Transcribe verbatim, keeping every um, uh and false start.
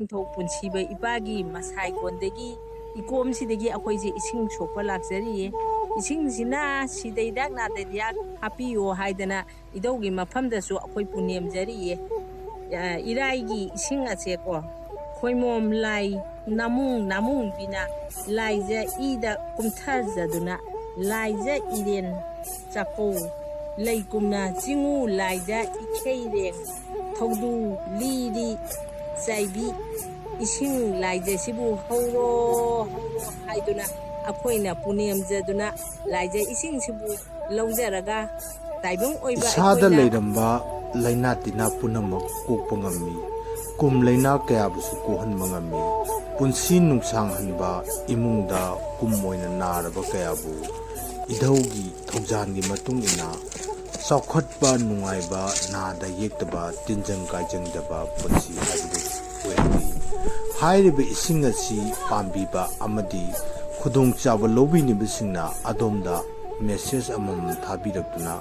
ꯅꯤꯡꯊꯧ ꯄꯨꯟꯁꯤꯕ ꯏꯄꯥꯒꯤ ꯃꯁꯥꯏꯀꯣꯟꯗꯒꯤ, ꯏꯀꯣꯝꯁꯤꯗꯒꯤ ꯑꯩꯈꯣꯏꯁꯦ ꯏꯁꯤꯡ ꯁꯣꯛꯄ ꯂꯥꯛꯆꯔꯤꯌꯦ꯫ ꯏꯁꯤꯡꯁꯤꯅ ꯁꯤꯗꯩꯗꯥꯛ ꯅꯥꯗꯩꯗꯥꯛ ꯍꯥꯞꯄꯤꯌꯣ ꯍꯥꯏꯗꯅ ꯏꯙꯧꯒꯤ ꯃꯐꯝꯗꯁꯨ ꯑꯩꯈꯣꯏ ꯄꯨꯅꯦꯝꯖꯔꯤꯌꯦ꯫ ꯑ, ꯏꯔꯥꯏꯒꯤ ꯏꯁꯤꯡ ꯑꯁꯦꯀꯣ, ꯈꯣꯏꯃꯣꯝ ꯂꯥꯏ ꯅꯥꯃꯨꯡ ꯅꯥꯃꯨꯡꯕꯤꯅ ꯂꯥꯏꯖ ꯏꯗ ꯀꯨꯝꯊꯖꯗꯨꯅ, ꯂꯥꯏꯖ ꯏꯔꯦꯟ ꯆꯥꯛꯀꯧ ꯂꯩꯀꯨꯝꯅ ꯆꯤꯡꯉꯨ ꯂꯥꯏꯖ ꯏꯈꯩꯔꯦꯡ ꯊꯧꯗꯨ ꯂꯤꯔꯤ ꯆꯥꯏꯕꯤ ꯏꯁꯤꯡ ꯂꯥꯏꯖꯁꯤꯕꯨ ꯍꯧꯔꯣ, ꯍꯧꯔꯣ ꯍꯥꯏꯗꯨꯅ ꯑꯩꯈꯣꯏꯅ ꯄꯨꯅꯦꯝꯖꯗꯨꯅ ꯂꯥꯏꯖ ꯏꯁꯤꯡꯁꯤꯕꯨ ꯂꯧꯖꯔꯒ ꯇꯥꯏꯕꯪ ꯑꯣꯏꯕ ꯏꯁꯥꯗ ꯑꯩꯈꯣꯏꯅ ꯂꯩꯔꯝꯕ ꯂꯥꯏꯅꯥ ꯇꯤꯟꯅꯥ ꯄꯨꯝꯅꯃꯛ ꯀꯣꯛꯄ ꯉꯝꯃꯤ꯫ ꯀꯨꯝ ꯂꯥꯏꯅꯥ ꯀꯌꯥꯕꯨꯁꯨ ꯀꯣꯛꯍꯟꯕ ꯉꯝꯃꯤ꯫ ꯄꯨꯟꯁꯤ ꯅꯨꯡꯁꯥꯡꯍꯟꯕ, ꯏꯃꯨꯡꯗ ꯀꯨꯝ ꯑꯣꯏꯅ ꯅꯥꯔꯕ ꯀꯌꯥꯕꯨ ꯏꯙꯧꯒꯤ ꯊꯧꯖꯥꯜꯒꯤ ꯃꯇꯨꯡ ꯏꯟꯅ ꯆꯥꯎꯈꯠꯄ, ꯅꯨꯡꯉꯥꯏꯕ, ꯅꯥꯗ ꯌꯦꯛꯇꯕ, ꯇꯤꯟꯖꯪ ꯀꯥꯏꯖꯪꯗꯕ ꯄꯨꯟꯁꯤ ꯍꯥꯏꯕꯗꯨ ꯑꯣꯏꯍꯜꯂꯤ꯫ ꯍꯥꯏꯔꯤꯕ ꯏꯁꯤꯡ ꯑꯁꯤ ꯄꯥꯝꯕꯤꯕ ꯑꯃꯗꯤ ꯈꯨꯗꯣꯡꯆꯥꯕ ꯂꯧꯕꯤꯅꯕꯁꯤꯡꯅ ꯑꯗꯣꯝꯗ message ꯑꯃꯃꯝ ꯊꯥꯕꯤꯔꯛꯇꯨꯅ